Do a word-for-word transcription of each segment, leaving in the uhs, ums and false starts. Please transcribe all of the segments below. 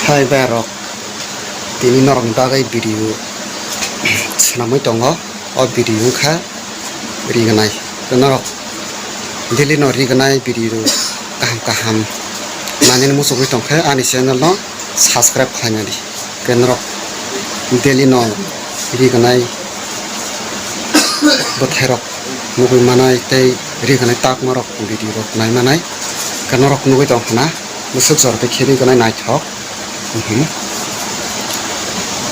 Hai berok, tini norokni bagwi video swnamwi tongo. O video wngkha rignai. Norok daily no rignai video kaham kaham nainani muchugwi tongkhe ani channel no subscribe khlainani. Ke norok daily no rignai bwthairok nugwi manai tei rignai takmarok video rok nai manai. Ke norok nugwi tongkha na, bwswk jora tei khe rignai naithok. Mhm.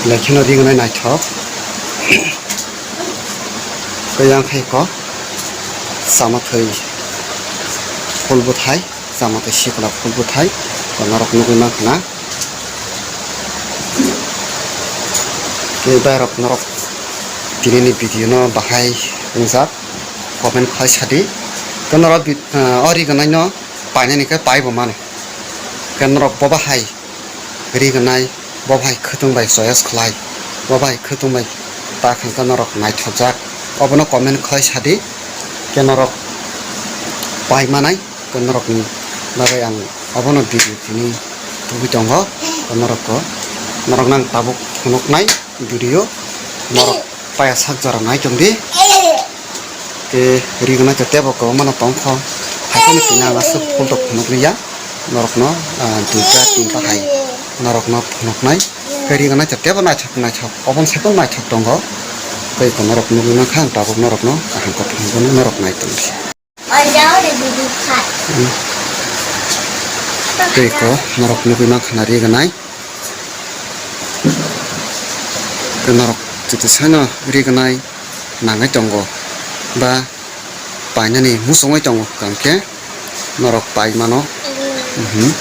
Belai kheno rignai naithok. Khe yang khai ko chama thwi phul bwthai, chama thwi sikla phul bwthai, norok nugwi mankha na. Khe berok norok tini ni video no bahai wngjak, comment khai sadi. Khe norok bi-, ah, o rignai no painani khe paibo mano. Khe norok bo bahai rignai, bo bahai khwtwng bai choice khlai, bo bahai khwtwng bai ta khangkhe norok naithokjak. Obono comment khai sadi, khe norok pai manai, khe norokni bagwi ang obono video tini tubui tongo. Khe norokko, norokno ang tabuk phunuknai video, norok paya sak jora nai tong di. Ke rignai te tebo kwbangma no tong kho. Haikhe no tini ang aswk phul rok phunuk liya. Norokno, ah, duita tinta hai norokno phunuknai. Ke rignai te tebo naithok naithok. Oboni saibo naithok tongo. Tei ko norok nugwi mankha ang tabuk norokno kaham khe phunukgwno norok nai tong di. Tei ko norok nugwi mankha na rignai. Norok chwtwsano rignai nangwi tongo ba painani muchungwi tongo hwnkhe norok pai mano. Mhm.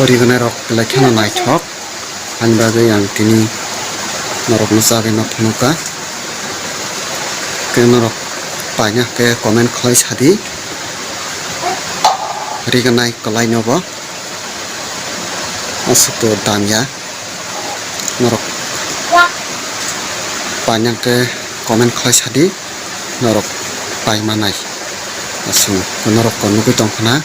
O rignai rok belai kheno naithok. Ani bagwi ang tini norokno chagwi ma phunukha. Tei norok paina hwnkhe comment khlai sadi. Rignai kwlaino bo aswk to dam ya. Norok paina hwnkhe comment khlai sadi. Norok pai manai. Aswk norok nugwi tongkha na.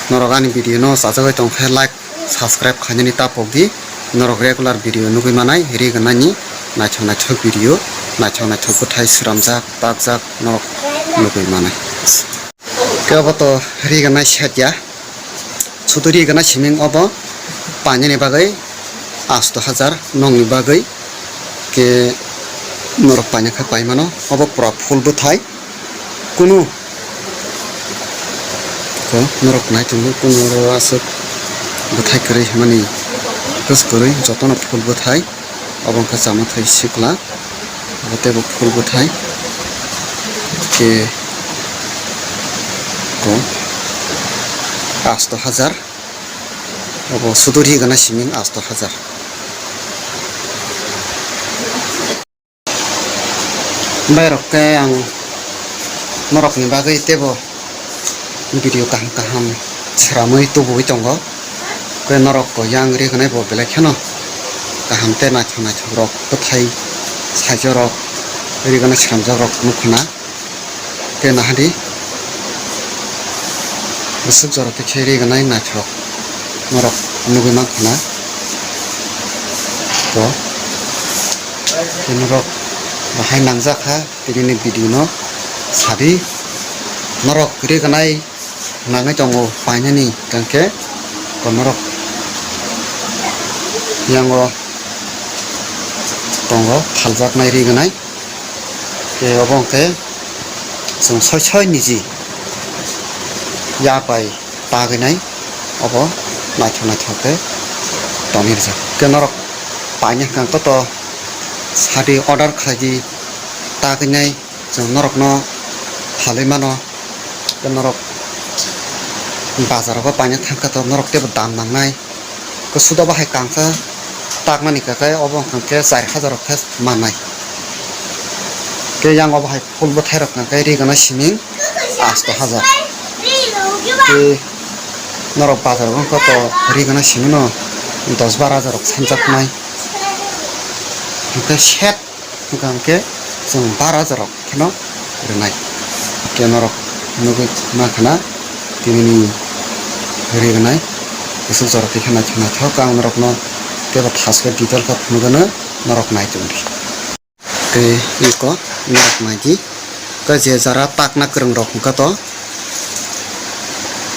Norok ani video no chajagwi tongkhe like, subscribe khainani ta pokdi. Norok regular video nugwi manai, rignani naithok naithok video, naithok naithok bwthai sramjak, takjak norok nugwi manai. Khe obo to rignai set ya, sudu rignai siming obo painani bagwi asto hajar nokni bagwi. Khe norok paina khe pai mano, obo pura phul bwthai. Kunu ko norok nai tongo, kunu oro aswk bwthai kwrwi hwnmani hwskwrwi jotono phul bwthai. Obo wngkha chama thai sikla, obo teibo phul bwthai. Khe ko asto hajar, obo sudu rignai siming asto hajar. Bai rok khe ang norokni bagwi teibo video kaham kaham sramwi tubuwi tongo. Khe norok ko yang rignai bo belai kheno kaham tei naithok naithok rok bwthai saichorok rignai sramjakrok nukho na. Khe nahadi bwswk jora tei khe rignai naithok norok nugwi mankha na. To khe norok bahai nangjakha. Tini ni video no sadi norok rignai nangwi tongo painani hwnkhe ko norok yango tongo phaljaknai rignai. Khe obo hwnkhe chwng soi soi niji ya bai tagwi nai obo naithok naithok khe tongwi rijak. Khe norok paina hwnkhe to sadi order khlaidi tagwi nai. Chwng norokno phalwi mano, tei norok bazar o paina thangkha to norok teibo dam nangnai. Kwsuda bahai kangsa takmani khe obo wngkha khe char hajar rok khe mannai. Tei yang obo hai phul bwthai rok khe rignai siming asto hajar. Tei norok bazar o wngkha to rignai siming no dos bar hajar rok sanjaknai. Hwnkhe set Hwnkha hwnkhe chwng bar hajar rok phano rwnai. Khe norok nugwi mankha na tini ni rignai. Kusuk jora twi khe naithok naithok ang norokno teibo thaskhe detail khe phunugano norok nai tongdi. Tei iko norok naidi. Tei je jara takna kwrwng rok hwnkha to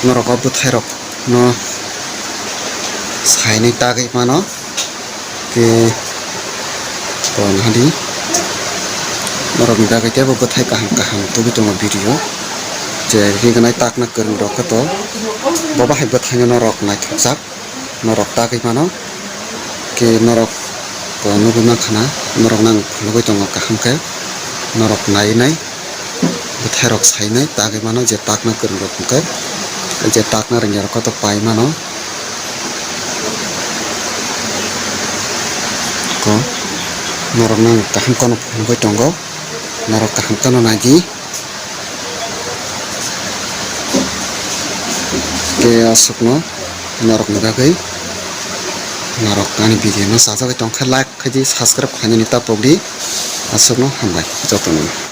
norok o bwthai rok no sainai tagwi mano. Tei to nahadi norok ni bagwi teibo bwthai kaham kaham tubui tongo video. Je rignai takna kwrwng rok khe to bo bahai bwthai no norok naithokjak. Norok tagwi mano. Khe norok to nugwi mankha na, norok nang phunugwi tongo kaham khe. Norok nai nai bwthai rok sai nai tagwi mano je takna kwrwng rok hwnkhe, je takna rwngya rok khe to pai mano. Ko norok nang kaham kheno phunugwi tongo, norok kaham kheno naidi. Tei aswkno norokni bagwi norok ani video no sajagwi tongkha, like khaidi, subscribe khainani ta pokdi. Aswkno hambai jotono.